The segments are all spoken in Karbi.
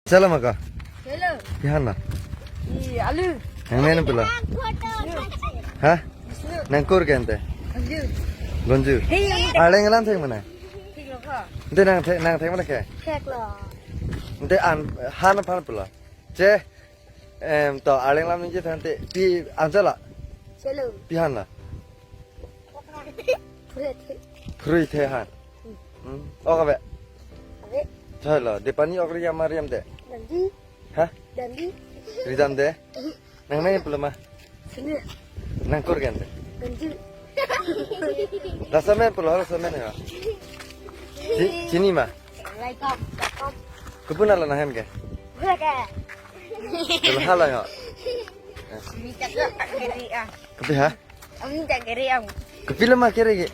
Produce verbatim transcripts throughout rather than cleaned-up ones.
Chala ma ko? Hello. Pihana. I alu. Nangmen pulo? Ha? Bisnu. Nangkur ke ante? Gonju. Gonju. Hey, Arleng alam thek mana? Thek lo ko. Ante nang thek, nang thek mana ke? Thek lo. Ante an, han aphan pulo. Che, em, to Arleng alam ningje than te, pi an chala? Chalo. Pihana? Phure the. Phure the han. Hmm. Ok ave? Ave. Chalo, de pani ok ri ama riam de? Damji. Ha? Damji. Ridam de? Nangmen pulo ma? Sini. Nangkur ke ante? Gonju. Laso men pulo, laso men ya? Chi-, chini ma? Raikom, raikom. Kopi nanglo nanghem ke? Gue ke. Pulo hala ya? Ini cakap tak kiri ah. Kopi ha? Om ni tak kiri om. Kopilo ma kere ke?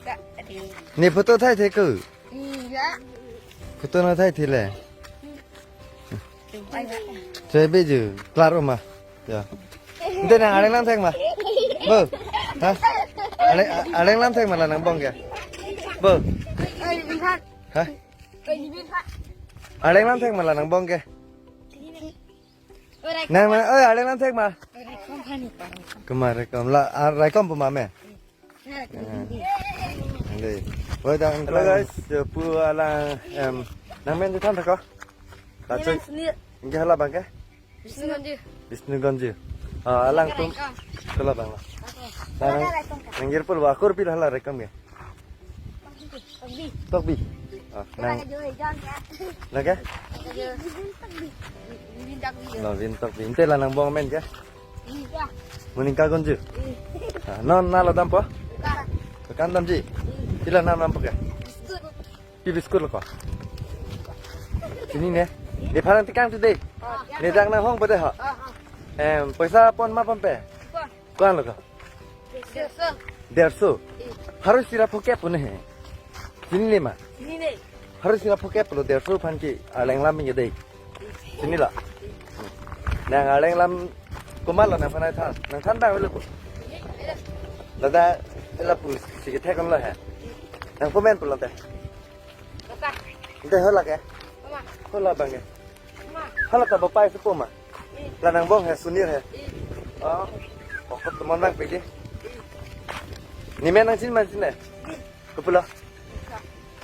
Tak kiri. Ne photo thai the ko? Iya. Photo nangthai the le. Coba ya. Choi be ju, klar ma. Ya. Ante nang Arleng alam thek ma? Bo. Ha? Arleng, Arleng alam thek ma la nangbong ke? Bo. Oi, lihat. Ha? Oi, lihat. Arleng alam thek ma la nangbong ke? Nang, nang, oi, Arleng alam thek ma? Kumar raikom la, ah, raikom pu ma me? Hello guys, jo pu alang, em, nangmen di than thak ko? Kacoi. Nangmen Sunil. Ingke hala abang ke? Bisnu Gonju. Bisnu Gonju. Ah, alangtum. Raikom. Hala abang lo. Oke. Nang, nang, nang girpul wa kurpi hala raikom ke? Tokbi. Tokbi. Ah, nang. Lake? Tokbi. Lo, Vin Tokbi. Ante la nangbong men ke? Iya. Monika Gonju. Iya. Ah, non nanglo dampo? Bukan. Bukan damji? Iya. Pilo nang dampo ke? Biskuit. Pi biskuit lo ko? Chini ne? Nephan nangtekang tu de. Ah. Ne dak nanghong pade ha? Ah, ah. Em, poisa pon ma pon pe? Pon. Ko-an lo ko? Derso. Derso. Iya. Pharo isi ra phokep pon he. Chinine ma? Chinine. Pharo isi ra phokep lo derso aphan ke Arleng alam ningje de. Chinilo. Nang Arleng alam komat lo nangphan than. Nangthan abang lo ko? Dada, lapu si kethek lo he. Nang komen pulo ante? Apa? Ante hala ke? Apa? Hala abang ke? Apa? Hala ta bapai sepo ma? La nangbong he, Sunil he. Oh. Oh, kok teman bang pegi. Ne men nangchini ma chinine? Kopulo?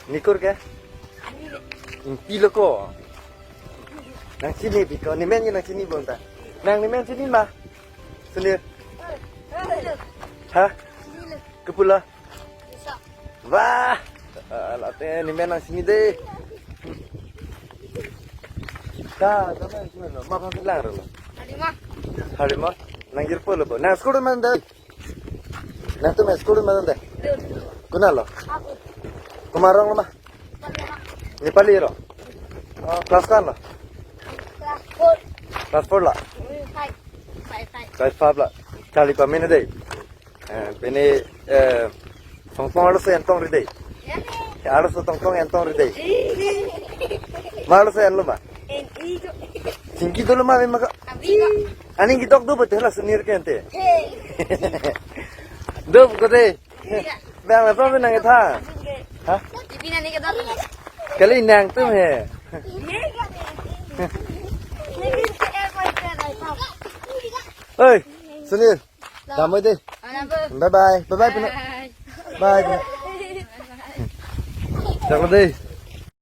Ne kur ke? Ingpilo ko? Nangchini pi ko, ne men ke nangchini bonta. Nang ne men chini ma? Sunil. Ha? Kopulo? Wah, ah, late ne men nangchini de. Ka, ka nangchini lo, ma phan lang lo. Harima. Harima, nang girpul lo bo. Nang school man de. Nangtum school man de. Konat lo? Aku. Komat arong lo ma? Nepali arong. Oh, class ko-an lo? Class four. Class four lo? Mm, five. Five, five. Class five lo. Charli pameme de. Eh, pini, eh, tongtong arloso entong ri de. Ya. Ya, arloso tongtong entong ri de. Ma arloso enlo ma? En-i ko. Chingki dolo ma, me ma ko? Abi ko. Aning kedok do betul la Sunil ke ante. He. Do ko de. Iya. Bang la pam nang tha. Ha? Ibi nani kedok. Kali nangtum he. Iya, iya. Ini ke airport ke naik. Oi, Sunil. Dampo de. Bye bye. Bye bye, Pino. Bye. Bye. Chalo de.